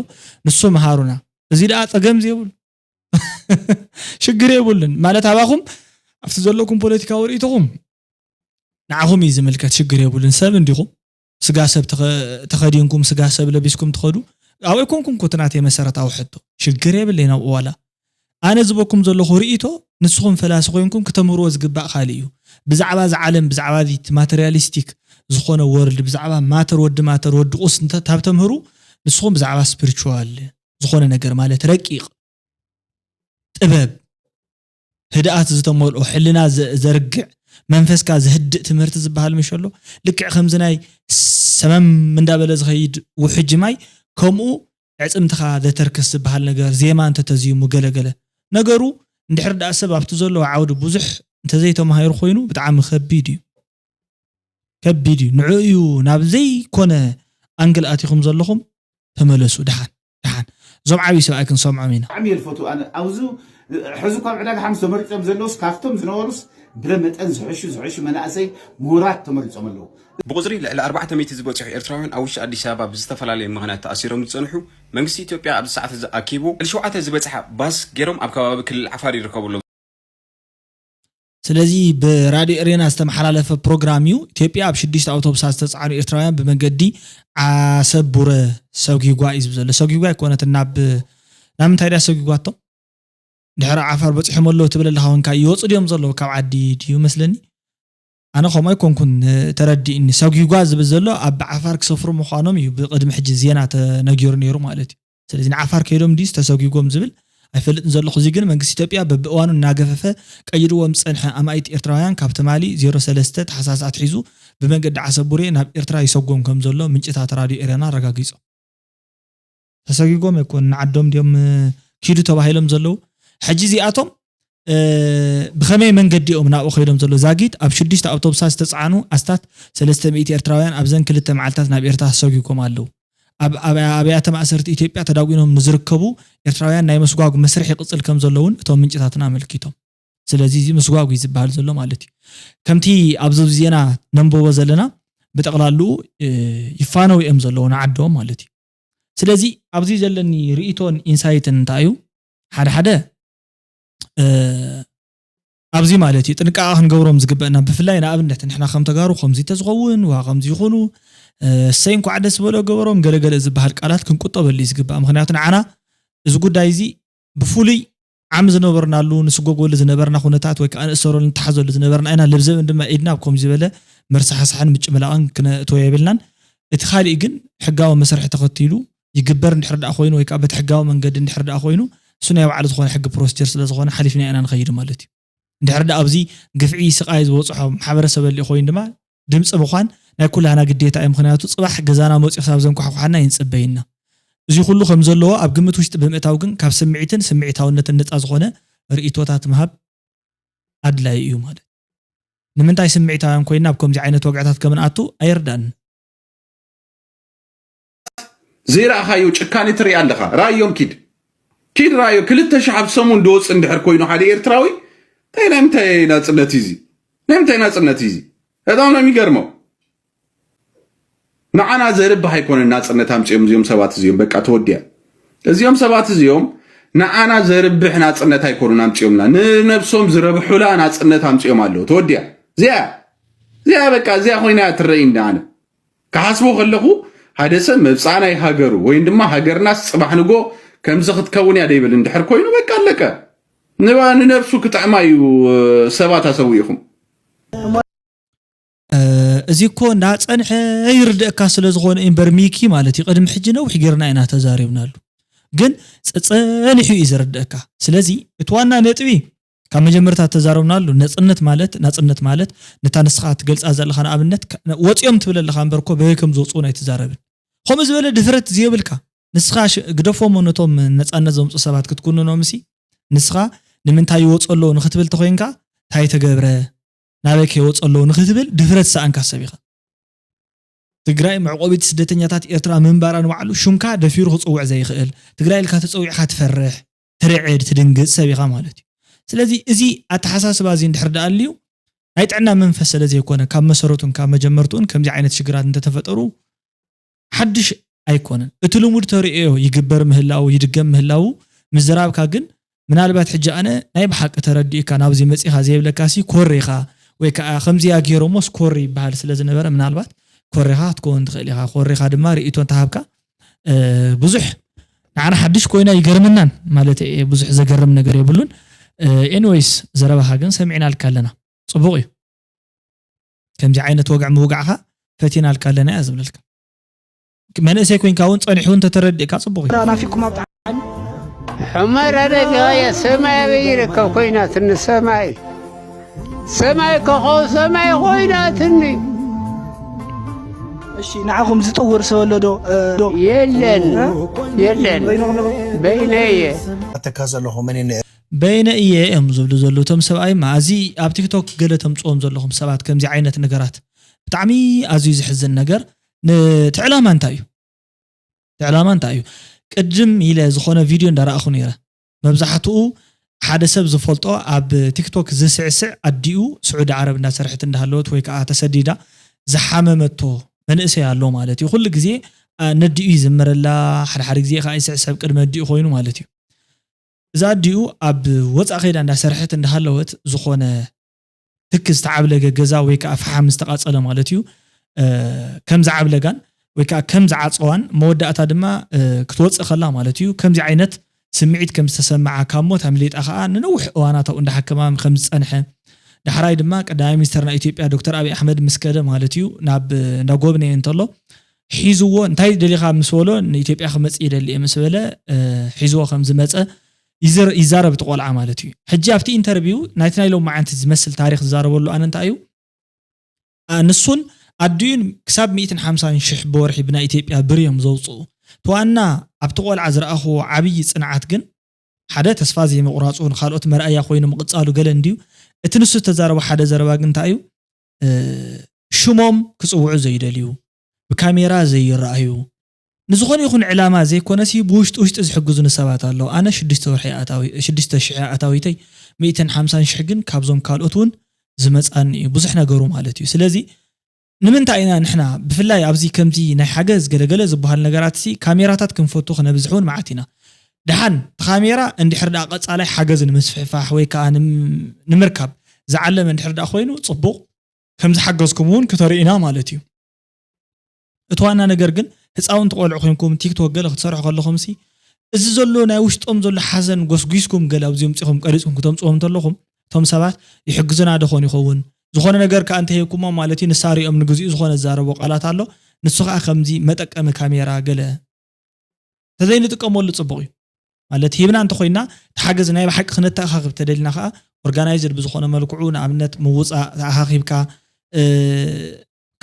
ንሱ ምሃሩና እዚ ደኣ ፀገም ዘይብሉ ሽግር የብሉን ማለት ኣባኹም ኣብቲ ዘለኩም ፖለቲካዊ ርእይቶኹም ንዓኹም እዩ ዝምልከት ሽግር የብሉን ሰብ እንዲኹም ስጋ ሰብ ተኸዲንኩም ስጋ ሰብ ለቢስኩም ትኸዱ ኣብ ኣይኮንኩም ኮትናት መሰረታዊ ሕቶ ሽግር የብለይ ናብ ዋላ ኣነ ዝበኩም ዘለኹ ርእይቶ ንስኹም ፈላሲ ኮይንኩም ክተምህርዎ ዝግባእ ካልእ እዩ ብዛዕባ እዚ ዓለም ብዛዕባ እቲ ማተሪያሊስቲክ ዝኾነ ወርልድ ብዛዕባ ማተር ወዲ ማተር ወዲ ቁስ እንተ- ታብ ተምህሩ ንስኹም ብዛዕባ ስፒሪቹዋል ዝኾነ ነገር ማለት ረቂቕ ጥበብ ህድኣት ዝተመልኦ ሕልና ዘ- ዘርግዕ መንፈስካ ዘህድእ ትምህርቲ ዝበሃል ምሸሎ ልክዕ ከምዚ ናይ ሰመም እንዳበለ ዝኸይድ ውሕጅ ማይ ከምኡ ዕፅምትኻ ዘተርክስ ዝበሃል ነገር ዜማ እንተተዝይሙ ገለገለ ነገሩ እንድሕር ደኣ ሰብ ኣብቲ ዘለዎ ዓውዲ ብዙሕ እንተዘይተማሂሩ ኮይኑ ብጣዕሚ ከቢድ እዩ ከቢድ እዩ ንዑ እዩ ናብ ዘይኮነ ኣንግል ኣቲኹም ዘለኹም ተመለሱ ደሓን ደሓን እዞም ዓብዪ ሰብኣይ ክንሰምዖም ኢና ብጣዕሚ እየ ዝፈትው ኣነ ኣብዚ ሕዚ እኳ ኣብ ዕዳጋ ሓሙስ ተመሪፆም ዘለውስ ካብቶም ዝነበሩስ ብረ መጠን ዝሕሹ ዝሕሹ መናእሰይ ምሁራት ተመሪፆም ኣለዉ ብቁፅሪ ልዕሊ ኣርባዕተ ሚእቲ ዝበፅሑ ኤርትራውያን ኣብ ውሽጢ ኣዲስ ኣበባ ብዝተፈላለየ ምኽንያት ተኣሲሮም ዝፀንሑ መንግስቲ ኢትዮጵያ ኣብዚ ሰዓት እዚ ኣኪቡ ልዕሊ ሸውዓተ ዝበፅሓ ባስ ገይሮም ኣብ ከባቢ ክልል ዓፋር ይርከቡ ኣለዉ። ስለዚ ብራድዮ ኤሬና ዝተመሓላለፈ ፕሮግራም እዩ። ኢትዮጵያ ኣብ ሽዱሽተ ኣውቶቡሳት ዝተፃዕኑ ኤርትራውያን ብመንገዲ ዓሰቡረ ሰጒጓ እዩ ዝብል ዘሎ። ሰጒጓ ኣይኮነትን ናብ ናብ ምንታይ ድያ ሰጒጓቶ? ድሕሪ ዓፋር በፂሖም ኣለዉ ትብል ኣለኻ ኮንካ ይወፁ ድዮም ዘለዉ ካብ ዓዲ ድዩ መስለኒ? ኣነ ከምኡ ኣይኮንኩን ተረዲእኒ። ሰጒጓ ዝብል ዘሎ ኣብ ዓፋር ክሰፍሩ ምዃኖም እዩ ብቕድሚ ሕጂ ዜና ተነጊሩ ነይሩ ማለት እዩ። ስለዚ ንዓፋር ከይዶም ድዩስ ተሰጒጎም ዝብል ኣይፈልጥን ዘለኹ። እዚ ግን መንግስቲ ኢትዮጵያ በብእዋኑ እናገፈፈ ቀይድዎም ዝጸንሐ ኣማኢት ኤርትራውያን ካብ ትማሊ ዜሮ ሰለስተ ታሕሳስ ኣትሒዙ ብመንገዲ ዓሰቡሬ ናብ ኤርትራ ይሰጎም ከም ዘሎ ምንጭታት ራድዮ ኤረና ኣረጋጊጾም። ተሰጒጎም ኣይኮኑን፣ ንዓዶም ድዮም ኪዱ ተባሂሎም ዘለዉ። ሕጂ እዚኣቶም ብኸመይ መንገዲ እዮም ናብኡ ከይዶም ዘሎ ዛጊት ኣብ ሽዱሽተ ኣውቶቡሳት ዝተፅዓኑ ኣስታት ሰለስተ ሚእቲ ኤርትራውያን ኣብዘን ክልተ መዓልታት ናብ ኤርትራ ተሰጒጎም ኣለዉ። ኣብ ኣብያተ ማእሰርቲ ኢትዮጵያ ተዳጒኖም ንዝርከቡ ኤርትራውያን ናይ ምስጓጉ መስርሕ ይቕፅል ከም ዘሎ እውን እቶም ምንጭታትና ኣመልኪቶም። ስለዚ እዚ ምስጓጉ እዩ ዝበሃል ዘሎ ማለት እዩ። ከምቲ ኣብዚ ዜና ነንበቦ ዘለና ብጠቕላልኡ ይፋነው እዮም ዘለዉ ንዓዶም ማለት እዩ። ስለዚ ኣብዚ ዘለኒ ርእይቶን ኢንሳይትን እንታይ እዩ? ሓደ ሓደ ኣብዚ ማለት እዩ ጥንቃቐ ክንገብሮም ዝግበአና ብፍላይ ንኣብነት ንሕና ከም ተጋሩ ከምዚ ተዝኸውን ዋ ከምዚ ይኹኑ እሰይ እንኳዕ ደስ በሎ ገበሮም ገለገለ ዝበሃል ቃላት ክንቁጠበሉ እዩ ዝግባእ ምክንያቱ ንዓና እዚ ጉዳይ እዚ ብፍሉይ ዓሚ ዝነበርናሉ ንስጎጎሉ ዝነበርና ኩነታት ወይ ከዓ ንእሰረሉ ንተሓዘሉ ዝነበርና ኢና ለብዘብን ድማ ኢድና ኣብ ከምዚ ዝበለ መርሳሕሳሕን ምጭምላቕን ክነእትዎ የብልናን እቲ ካሊእ ግን ሕጋዊ መሰርሒ ተኸቲሉ ይግበር እንድሕር ደኣ ኮይኑ ወይ ከዓ በቲ ሕጋዊ መንገዲ እንድሕር ደኣ ኮይኑ እሱ ናይ ባዕሉ ዝኾነ ሕጊ ፕሮሲጀር ስለ ዝኾነ ሓሊፍና ኢና ንኸይድ ማለት እዩ። እንድሕር ደኣ ኣብዚ ግፍዒ ስቓይ ዝበፅሖ ማሕበረሰብ ኣሊኡ ኮይኑ ድማ ድምፂ ምዃን ናይ ኩላህና ግዴታ እዩ። ምኽንያቱ ፅባሕ ገዛና መፂኡ ክሳብ ዘንኳሕኳሓና ይንፅበይና። እዚ ኩሉ ከም ዘለዎ ኣብ ግምት ውሽጢ ብምእታው ግን ካብ ስምዒትን ስምዒታውነትን ነፃ ዝኾነ ርእይቶታት ምሃብ ኣድላይ እዩ ማለት ንምንታይ ስምዒታውያን ኮይና ኣብ ከምዚ ዓይነት ወግዕታት ከምንኣቱ ኣይርዳእን። ዘይረኣኻዮ ጭካኔ ትርኢ ኣለኻ። ራእዮም ኪድ ኪድ ራእዮ ክልተ ሺሕ ኣብ ሰሙን ድወፅ እንድሕር ኮይኑ ሓደ ኤርትራዊ እንታይ ናይ ምንታይ ናፅነት እዩ እዚ? ናይ ምንታይ ናፅነት እዩ እዚ? በጣም ነው የሚገርመው። ንዓና ዘርብሕ ኣይኮነን ናፅነት ኣምፅኦም እዚኦም ሰባት እዚኦም በቃ ተወዲያ። እዚኦም ሰባት እዚኦም ንዓና ዘርብሕ ናፅነት ኣይኮኑን ኣምፅኦምና፣ ንነብሶም ዝረብሑላ ናፅነት ኣምፅኦም ኣለዉ። ተወዲያ። እዚኣ እዚኣ በቃ እዚኣ ኮይና እያ ትረእይኒ ኣነ። ክሓስቦ ከለኹ ሓደ ሰብ መብፃእናይ ሃገሩ ወይም ድማ ሃገርናስ ፅባሕ ንጎ ከምዚ ክትከውን እያ ደይብል እንድሕር ኮይኑ በቃ ኣለቀ። ንባ ንነብሱ ክጥዕማ እዩ ሰባት ኣሰዊእኹም። እዚ እኮ እንዳፀንሐ ይርድእካ ስለ ዝኾነ እምበር ሚኪ ማለት እዩ። ቅድሚ ሕጂ ነዊሕ ጌርና ኢና ተዛሪብናሉ፣ ግን ፀፀኒሑ እዩ ዝርድእካ። ስለዚ እቲ ዋና ነጥቢ ካብ መጀመርታ ተዛረብናሉ ነፅነት ማለት ናፅነት ማለት ነታ ንስኻ ትገልፃ ዘለኻ ንኣብነት ወፂኦም ትብል ኣለኻ እምበር እኮ በበይ ከም ዝወፅኡ ኣይትዛረብን። ከምኡ ዝበለ ድፍረት ዝየብልካ ንስኻ ግደፎሞ ነቶም ነፃነት ዘምፁ ሰባት ክትኩንኖምሲ ንስኻ ንምንታይ ይወፁ ኣለዉ ንክትብል ተኮይንካ እንታይ ተገብረ ናበይ ከይወፁ ኣለዉ ንክትብል ድፍረት ዝሰኣንካ ሰብ ኢኻ። ትግራይ መዕቆቢት ስደተኛታት ኤርትራ ምንባራ ንባዕሉ ሽምካ ደፊሩ ክፅውዕ ዘይኽእል ትግራይ ኢልካ ተፀዊዕካ ትፈርሕ ትርዕድ ትድንግፅ ሰብ ኢኻ ማለት እዩ። ስለዚ እዚ ኣተሓሳስባ እዚ እንድሕር ደኣ ኣልዩ ናይ ጥዕና መንፈስ ስለ ዘይኮነ ካብ መሰረቱን ካብ መጀመርትኡን ከምዚ ዓይነት ሽግራት እንተተፈጠሩ ሓድሽ ኣይኮነን። እቲ ልሙድ ተርእዮ ይግበር ምህላዉ ይድገም ምህላዉ ምዝራብካ ግን ምናልባት ሕጂ ኣነ ናይ ብሓቂ ተረዲእካ ናብዚ መፂኻ ዘይብለካሲ ኮሪኻ ወይ ከዓ ከምዚያ ገይሮሞስ ኮሪ ይበሃል ስለ ዝነበረ ምናልባት ኮሪኻ ክትከውን ትኽእል ኢኻ። ኮሪኻ ድማ ርእይቶ እንተሃብካ ብዙሕ ንዓና ሓድሽ ኮይና ይገርመናን ማለት ብዙሕ ዘገርም ነገር የብሉን። ኤኒወይስ ዘረባኻ ግን ሰሚዕናልካ ኣለና። ፅቡቕ እዩ። ከምዚ ዓይነት ወግዒ ምውጋዕኻ ፈቲናልካ ኣለና እያ ዝብለልካ። መንእሰይ ኮይንካ እውን ፀኒሑ እውን ተተረዲእካ ፅቡቕ እዩ። ናፊቅኩም ኣብ ጣዕሚ ሑመራ ደቂቐያ ሰማይ ኣበይ ይርከብ ኮይናትኒ ሰማይ ሰማይ ከኸው ሰማይ ኮይናትኒ። እሺ ንዓኹም ዝጥውር ሰው ኣሎ ዶ? ዶ? የለን የለን በይነ እየ። ኣተካ ዘለኹ መን እየ? በይነ እየ እዮም ዝብሉ ዘለዉ እቶም ሰብኣይ ማ እዚ ኣብ ቲክቶክ ገለ ተምፅኦም ዘለኹም ሰባት ከምዚ ዓይነት ነገራት ብጣዕሚ ኣዝዩ ዝሕዝን ነገር። እቲ ዕላማ እንታይ እዩ? እቲ ዕላማ እንታይ እዩ? ቅድም ኢለ ዝኾነ ቪድዮ እንዳረኣኹ ነይረ። መብዛሕትኡ ሓደ ሰብ ዝፈልጦ ኣብ ቲክቶክ ዝስዕስዕ ኣዲኡ ስዑዲ ዓረብ እንዳሰርሐት እንዳሃለወት ወይ ከዓ ተሰዲዳ ዝሓመመቶ መንእሰይ ኣሎ ማለት እዩ። ኩሉ ግዜ ነዲኡ ይዝምረላ፣ ሓደ ሓደ ግዜ ከዓ ይስዕስዕ ቅድሚ ኣዲኡ ኮይኑ ማለት እዩ። እዛ ኣዲኡ ኣብ ወፃእ ከይዳ እንዳሰርሐት እንዳሃለወት ዝኾነ ትኪ ዝተዓብለገ ገዛ ወይ ከዓ ፈሓም ዝተቓፀለ ማለት እዩ ከም ዝዓብለጋን ወይ ከዓ ከም ዝዓፀዋን መወዳእታ ድማ ክትወፅእ ከላ ማለት እዩ ከምዚ ዓይነት ስምዒት ከም ዝተሰምዓ ካብ ሞት ኣምሊጣ ከዓ ንነዊሕ እዋናት ኣብኡ እንዳሓከማ ከም ዝፀንሐ ዳሕራይ ድማ ቀዳማይ ሚኒስተር ናይ ኢትዮጵያ ዶክተር ኣብይ ኣሕመድ ምስ ከደ ማለት እዩ ናብ እንዳጎብነየ እንተሎ ሒዝዎ እንታይ ደሊኻ ምስ በሎ ንኢትዮጵያ ክመፅእ ይደሊ እየ ምስ በለ ሒዝዎ ከም ዝመፀ ይዛረብ እቲ ቆልዓ ማለት እዩ። ሕጂ ኣብቲ ኢንተርቪው ናይቲ ናይ ሎማዓንቲ ዝመስል ታሪክ ዝዛረበሉ ኣነ እንታይ እዩ ንሱን ኣዲኡን ክሳብ ሚእትን ሓምሳን ሽሕ ብወርሒ ብናይ ኢትዮጵያ ብር እዮም ዘውፅኡ። እቲ ዋና ኣብቲ ቆልዓ ዝረኣኽዎ ዓብዪ ፅንዓት ግን ሓደ ተስፋ ዘይምቑራፁ ንካልኦት መርኣያ ኮይኑ ምቕፃሉ ገለ እንድዩ። እቲ ንሱ ዝተዛረቦ ሓደ ዘረባ ግን እንታይ እዩ ሽሞም ክፅውዑ ዘይደልዩ፣ ብካሜራ ዘይረኣዩ፣ ንዝኾነ ይኹን ዕላማ ዘይኮነሲ ብውሽጢ ውሽጢ ዝሕግዙኒ ሰባት ኣለዉ። ኣነ ሽዱሽተ ወርሒ ኣታዊ ሽዱሽተ ሽሕ ኣታዊተይ ሚእትን ሓምሳን ሽሕ ግን ካብዞም ካልኦት እውን ዝመፃኒ እዩ ብዙሕ ነገሩ ማለት እዩ። ስለዚ ንምንታይ ኢና ንሕና ብፍላይ ኣብዚ ከምዚ ናይ ሓገዝ ገለገለ ዝበሃሉ ነገራትሲ ካሜራታት ክንፈቱ ክነብዝሕ እውን መዓት ኢና። ደሓን እቲ ካሜራ እንድሕር ደኣ ቀፃላይ ሓገዝ ንምስፍሕፋሕ ወይ ከዓ ንምርካብ ዝዓለመ እንድሕር ደኣ ኮይኑ ፅቡቕ ከም ዝሓገዝኩም እውን ክተርእዩና ማለት እዩ። እቲ ዋና ነገር ግን ህፃውንቲ ቆልዑ ኮይንኩም ቲክቶክ ገለ ክትሰርሑ ከለኹም ሲ እዚ ዘሎ ናይ ውሽጦም ዘሎ ሓዘን ጎስጒስኩም ገለ ኣብዚ ምፂኹም ቀሪፅኩም ክተምፅዎም እንተለኹም እቶም ሰባት ይሕግዙና ዶ ኾን ይኸውን ዝኾነ ነገር ከዓ እንተሂብኩሞም ማለት እዩ ንሳ ሪኦም ንግዚኡ ዝኾነ ዝዛረቦ ቃላት ኣሎ ንሱ ከዓ ከምዚ መጠቀሚ ካሜራ ገለ ተዘይንጥቀመሉ ፅቡቕ እዩ ማለት ሂብና እንተኮይና ተሓገዝ ናይ ብሓቂ ክነተኣኻኽብ ተደሊና ከዓ ኦርጋናይዝድ ብዝኾነ መልክዑ ንኣብነት ምውፃእ ተኣኻኺብካ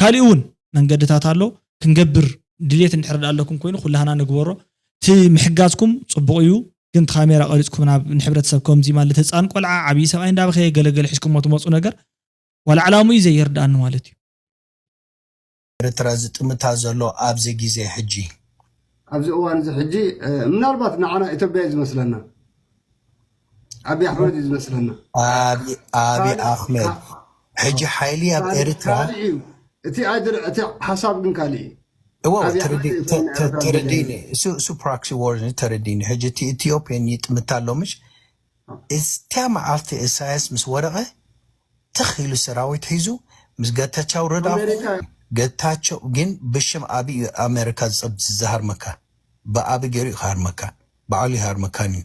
ካሊእ እውን መንገድታት ኣሎ ክንገብር ድሌት እንድሕር ኣለኩም ኮይኑ ኩላህና ንግበሮ እቲ ምሕጋዝኩም ፅቡቕ እዩ ግን ካሜራ ቀሪፅኩም ናብ ንሕብረተሰብ ከምዚ ማለት ህፃን ቆልዓ ዓብዪ ሰብኣይ እንዳበኸየ ገለገለ ሒዝኩሞ ትመፁ ነገር ዋላ ዕላምኡ እዩ ዘየርድኣኒ ማለት እዩ። ኤርትራ ዝጥምታ ዘሎ ኣብዚ ግዜ ሕጂ? ኣብዚ እዋን እዚ ሕጂ ምናልባት ንዓና ኢትዮጵያ እዩ ዝመስለና፣ ኣብይ ኣሕመድ እዩ ዝመስለና። ኣብይ ኣሕመድ ሕጂ ሓይሊ ኣብ ኤርትራ እዩ። እቲ ኣይድርዕ እቲ ሓሳብ ግን ካልእ እዩ። እወ ተረዲኒ። እሱ ፕሮክሲ ዋር ተረዲኒ። ሕጂ እቲ ኢትዮጵያን ይጥምታ ኣሎ ምሽ? እዚያ መዓልቲ ኢሳያስ ምስ ወደቐ ትኽ ኢሉ ሰራዊት ሒዙ ምስ ገታቸው ረዳ ገታቸው ግን ብሽም ኣብይ ኣሜሪካ ዝፀብ ዝሃርመካ ብኣብይ ገይሩ እዩ ክሃርመካ። ባዕሉ ይሃርመካን እዩ።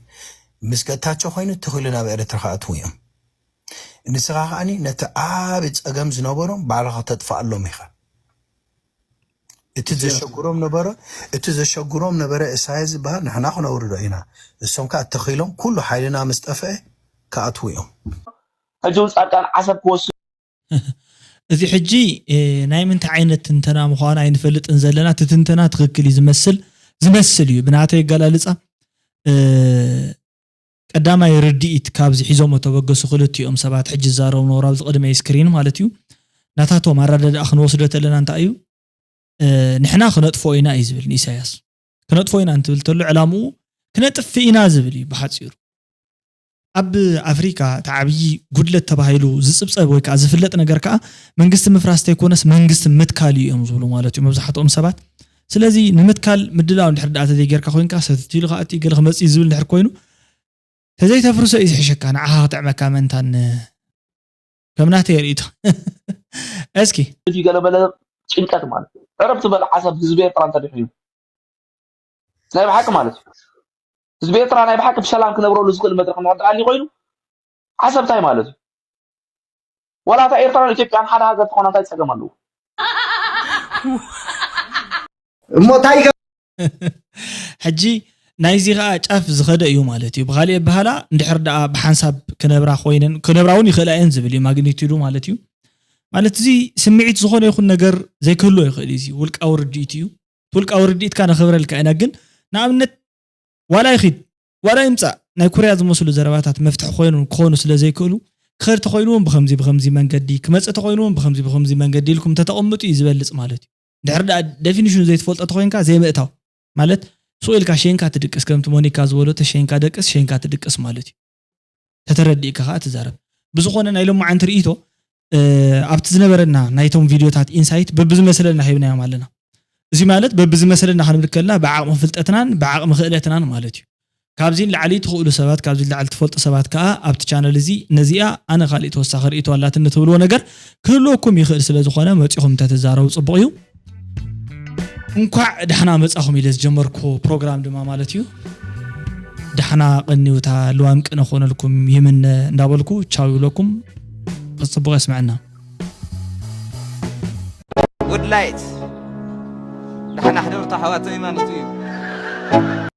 ምስ ገታቸው ኮይኑ ትኽ ኢሉ ናብ ኤርትራ ክኣትዉ እዮም። ንስኻ ከዓኒ ነቲ ዓቢ ጸገም ዝነበሮም ባዕልኻ ተጥፍኣሎም ኢኻ። እቲ ዘሸግሮም ነበረ እቲ ዘሸግሮም ነበረ እሳይ ዝበሃል ንሕና ክነውርዶ ኢና። እሶም ከዓ ተኺሎም ኩሉ ሓይልና ምስ ጠፍአ ክኣትዉ እዮም። ሕጂ እውን ፃድቃን ዓሰብ ክወስዱ እዚ ሕጂ ናይ ምንታይ ዓይነት ትንተና ምዃኑ ኣይንፈልጥን ዘለና። እቲ ትንተና ትኽክል እዩ ዝመስል ዝመስል እዩ ብናተይ ኣገላልፃ። ቀዳማይ ርድኢት ካብዚ ሒዞሞ ተበገሱ ክልቲኦም ሰባት ሕጂ ዝዛረቡ ነበሩ ኣብዚ ቅድመይ ስክሪን ማለት እዩ። ናታቶም ኣረዳድኣ ክንወስዶ ተለና እንታይ እዩ? ንሕና ክነጥፍኦ ኢና እዩ ዝብል ንኢሳያስ። ክነጥፍኦ ኢና እንትብል ተሎ ዕላምኡ ክነጥፍእ ኢና ዝብል እዩ ብሓፂሩ። ኣብ ኣፍሪካ እቲ ዓብዪ ጉድለት ተባሂሉ ዝፅብፀብ ወይ ከዓ ዝፍለጥ ነገር ከዓ መንግስቲ ምፍራስ ተይኮነስ መንግስቲ ምትካል እዩ እዮም ዝብሉ ማለት እዩ መብዛሕትኦም ሰባት። ስለዚ ንምትካል ምድላው እንድሕር ደኣ ተዘይጌርካ ኮይንካ ሰትት ኢሉ ከዓ እቲ ገለ ክመፅእ እዩ ዝብል እንድሕር ኮይኑ ተዘይተፍርሶ እዩ ዝሕሸካ ንዓኻ ክጥዕመካ ምእንታን ከም ናተይ ርእይቶ። እስኪ እዚ ገለ በለ ጭንቀት ማለት እዩ። ዕረብ ትበል ዓሰብ ህዝቢ ኤርትራ እንተድሕዩ ናይ ብሓቂ ማለት እዩ። ህዝቢ ኤርትራ ናይ ብሓቂ ብሰላም ክነብረሉ ዝኽእል መድረኽ እንድሕር ደኣ ኣልዩ ኮይኑ ዓሰብ እንታይ ማለት እዩ? ዋላ እታ ኤርትራን ኢትዮጵያን ሓደ ሃገር ትኾና እንታይ ጸገም ኣለዎ? እሞ እንታይ ይገ- ሕጂ ናይዚ ከዓ ጫፍ ዝኸደ እዩ ማለት እዩ። ብኻሊእ ኣበሃላ እንድሕር ደኣ ብሓንሳብ ክነብራ ኮይነን ክነብራ እውን ይኽእላ እየን ዝብል እዩ ማግኒቱዱ ማለት እዩ። ማለት እዚ ስምዒት ዝኾነ ይኹን ነገር ዘይክህልዎ ይኽእል እዩ። እዚ ውልቃዊ ርድኢት እዩ። እቲ ውልቃዊ ርድኢትካ ነኽብረልካ ኢና። ግን ንኣብነት ዋላ ይኺድ ዋላ ይምፃእ ናይ ኮርያ ዝመስሉ ዘረባታት መፍትሒ ኮይኑ ክኾኑ ስለ ዘይክእሉ ክኸድ ተኾይኑ እውን ብኸምዚ ብኸምዚ መንገዲ ክመፅእ ተኾይኑ እውን ብኸምዚ ብኸምዚ መንገዲ ኢልኩም ተተቐምጡ እዩ ዝበልፅ ማለት እዩ። ድሕር ደኣ ደፊኒሽኑ ዘይትፈልጦ ተኾይንካ ዘይምእታው ማለት ሱቕ ኢልካ ሸይንካ ትድቅስ ከምቲ ሞኒካ ዝበሎ ተሸይንካ ደቅስ ሸይንካ ትድቅስ ማለት እዩ። ተተረዲእካ ከዓ ትዛረብ። ብዝኾነ ናይ ሎማዓንቲ ርእይቶ ኣብቲ ዝነበረና ናይቶም ቪድዮታት ኢንሳይት በብዝመስለና ሂብናዮም ኣለና። እዚ ማለት በብዝመስለና ክንብል ከለና ብዓቕሚ ፍልጠትናን ብዓቕሚ ክእለትናን ማለት እዩ። ካብዚ ንላዕሊ ትኽእሉ ሰባት ካብዚ ንላዕሊ ትፈልጡ ሰባት ከዓ ኣብቲ ቻነል እዚ ነዚኣ ኣነ ካሊእ ተወሳኺ ርእይቶ ኣላትኒ ትብልዎ ነገር ክህልወኩም ይኽእል ስለ ዝኾነ መፂኹም እንተትዛረቡ ፅቡቕ እዩ። እንኳዕ ዳሕና መፃኹም ኢለ ዝጀመርኩ ፕሮግራም ድማ ማለት እዩ ዳሕና ቀኒውታ ልዋም ቅነ ኮነልኩም ይምነ እንዳበልኩ ቻው ይብለኩም። ፅቡቕ የስምዐና። ጉድ ላይት ዳሕና ሕደሩ ተሓዋተይ ማለት እዩ።